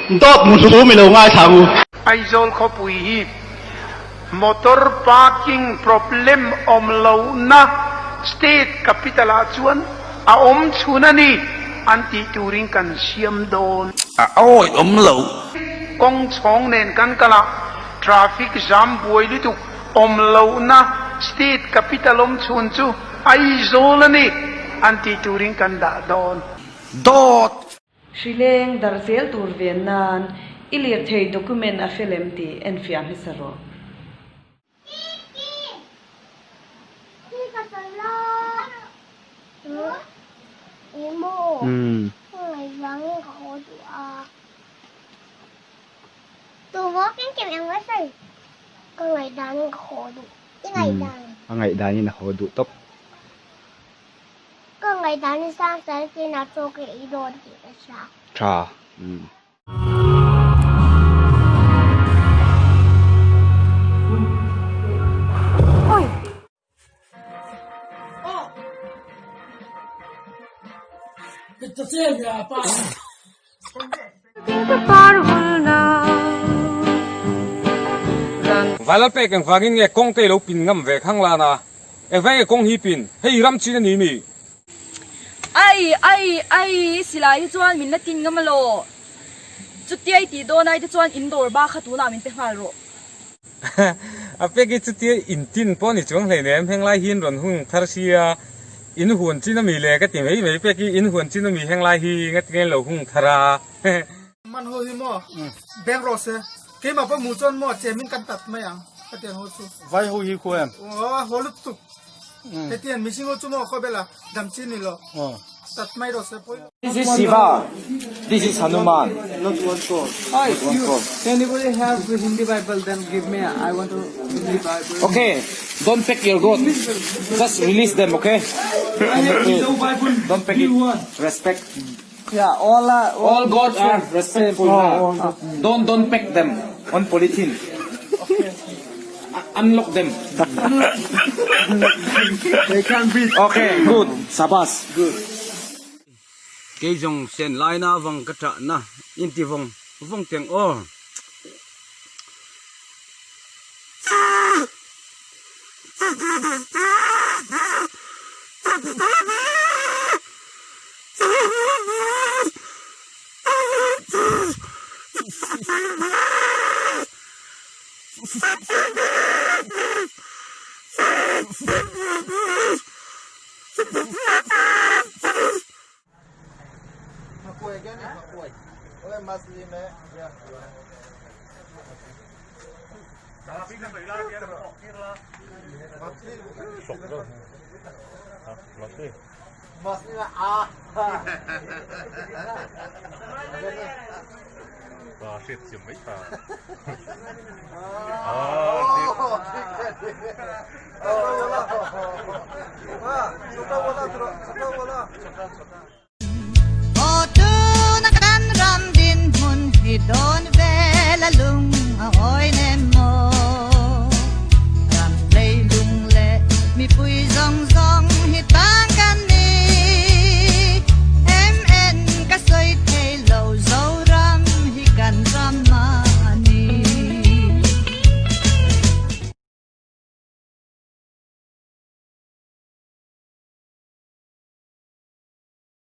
Dawt muhlum i lo ngaithla ang u. Aizawl khawpui hi motor parking problem awm lohna state capital ah chuan a awm chhun a ni an tih turin kan siam dawn. A awih awm lo. Kawng chhawng nen kan kal a, traffic jam buai lutuk awm lohna state capital awm chhun chu Aizawl a ni an tih turin kan dah dawn. Dawt! Hrileng dar zel tur ven nan i lirthei document a fel em tih enfiah hmasa rawh. A ngaihdanin a haw duh tawp. Ka ngaihdan i sang sal chin a chaw ka ei dawn tih ka hria. Tha. Umm. Vala pek engvangin nge kawng te i lo pin ngam ve khang lan a? Engvang nge kawng hi pin? Hei ram chin a ni mi? Ai ai ai silai hi chuan min la tin ngam alaw? Chutia i tih dawn ai te chuan in dawr ba kha tunah min pe nghal rawh. A pek hi chutia in tin pawh ni chuang hleinem henglai hi in rawn hung thar sia in huan chin ami le ka ti mai mai pek hi in huan chin ami henglai hi ngatinge in lo hung thar a. Man ho hi maw bank rawh se keimah pawh hmuh chuan maw chem in kan tat mai ang ka tiang ho chu. Vai ho hi khaw em? Aw haw lutuk hetiang mihring ho chu maw khawbel a dam chin ni lo tat mai rawh se pawi lo. This is Shiva, this is Hanuman. Not one call. Hi, One call. Anybody have Hindi Bible? Then give me. I want to Hindi Bible. Okay, don't pack your goat. Just release them, okay? I have Mizo Bible. Don't pack it. Respect. Yeah, all are All goat are respectful. Oh, all Don't don't pack them on polythene. Unlock them. They can't breathe. Okay, good. Sabas. Good. Kei zawng sen lai na vang ka tah na in ti vawng vawng teng aw. Aw tuna kan ram dinhmun hi dawn vel a lung.